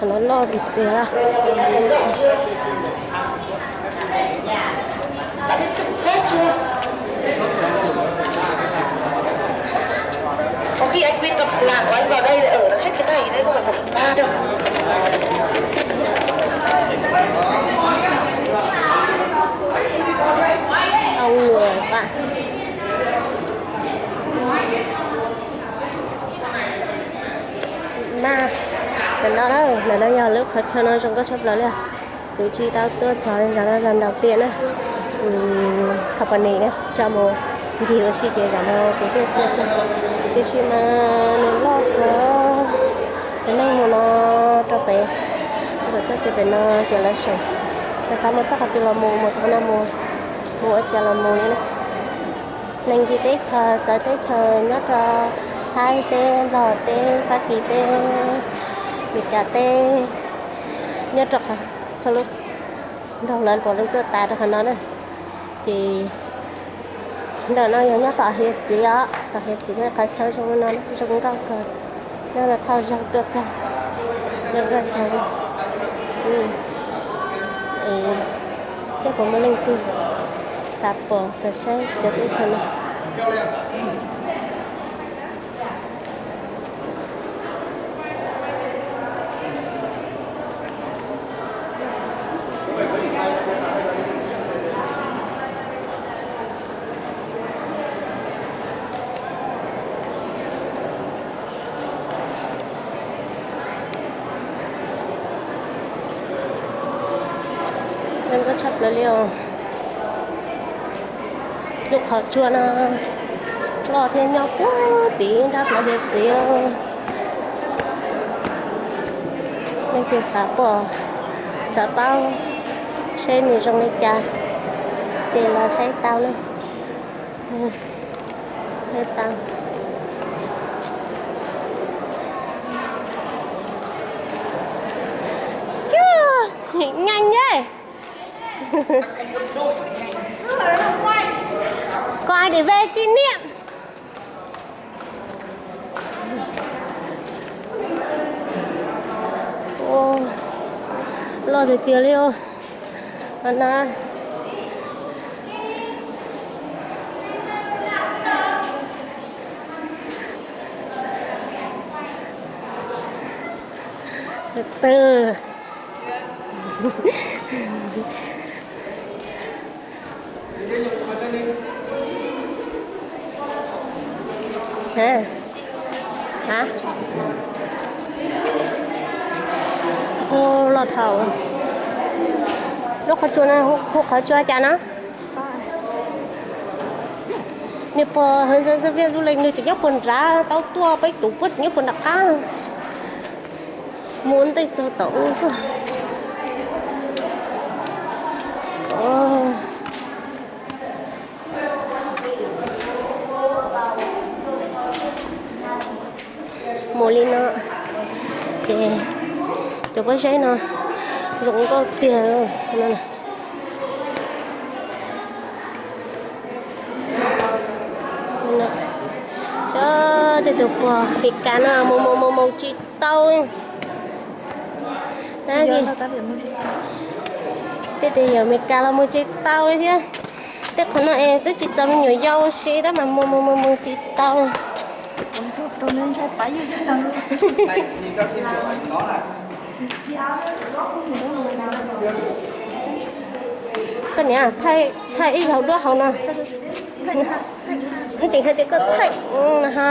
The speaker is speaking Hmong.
Qhov no loj tiag tiag. Có khi anh Quyên còn làm của anh vào đây, ở nó hết cái này đấy, không phải một ba đâu. Ông người bạn. Mas, ntawm no na, ntawm no yog lub qhov chaw no zoo nkauj tshaj plaws li. Kuv tsis tau tuaj txog zaum no zaum đầu tiên na. Company na tso mus ncig ua si ces zaum no kuv thiaj tuaj txog. Tiam sis mas nws loj kawg, cov neeg mus no rau pem, mus txoj kev pem no ces lawv seem, lawv xav mus txoj qhov twg los mus, mus rau no mus, mus ua cas los mus li na. Neeg ncig teb chaws txawv teb chaws nyob rau Thaib teb, Nplog teb, Fab Kis teb, Mes Kas teb, nyob rau qhov txhua lub nroog lawv puav leej tuaj tas rau qhov no na. Ces ntawm no yog nyob tom hiav txwv os, tom hiav txwv qhov chaw zoo no zoo nkauj kawg. Nyob no thauj zaug tuaj txog, zoo nkauj kawg li. Saib puas muaj leej twg xav pom xav saib cov teb chaws no. Zoo nkauj tshaj plaws li os. Lub qhov tsua no loj thiab nyob puag tim nrab plawv hiav txwv. Leej twg xav pom, xav paub seb nws zoo li cas ces los saib tau na. Saib tau. Cuag, nyeem nyeem. Có ai để về kỷ niệm. Loj tiag tiag li os. Qhov no. Từ từ. Hả? Hả? Hu los thaum lub qhov tsua no, hu qhov tsua cas no? Nws puas hướng dẫn viên du lịch, nws tseem nyob puag nrad, tau tuaj peb tus puab tseem nyob puag nram qab. Mus ua ntej txog tom ub xwb. Mus li no ces cov pob zeb no zoo nkauj tiag. Cov tej tus pog Mes Kas no mus mus mus mus tsis tau. Tej tus yawm Mes Kas los mus tsis tau li thiab. Tej qhov no es twb tsis txaus me nyuam yaus siv tab mas mus mus mus mus tsis tau. Koj niam, thaij ib zaug duab hauv no. Tseem hais tias koj thaij ha.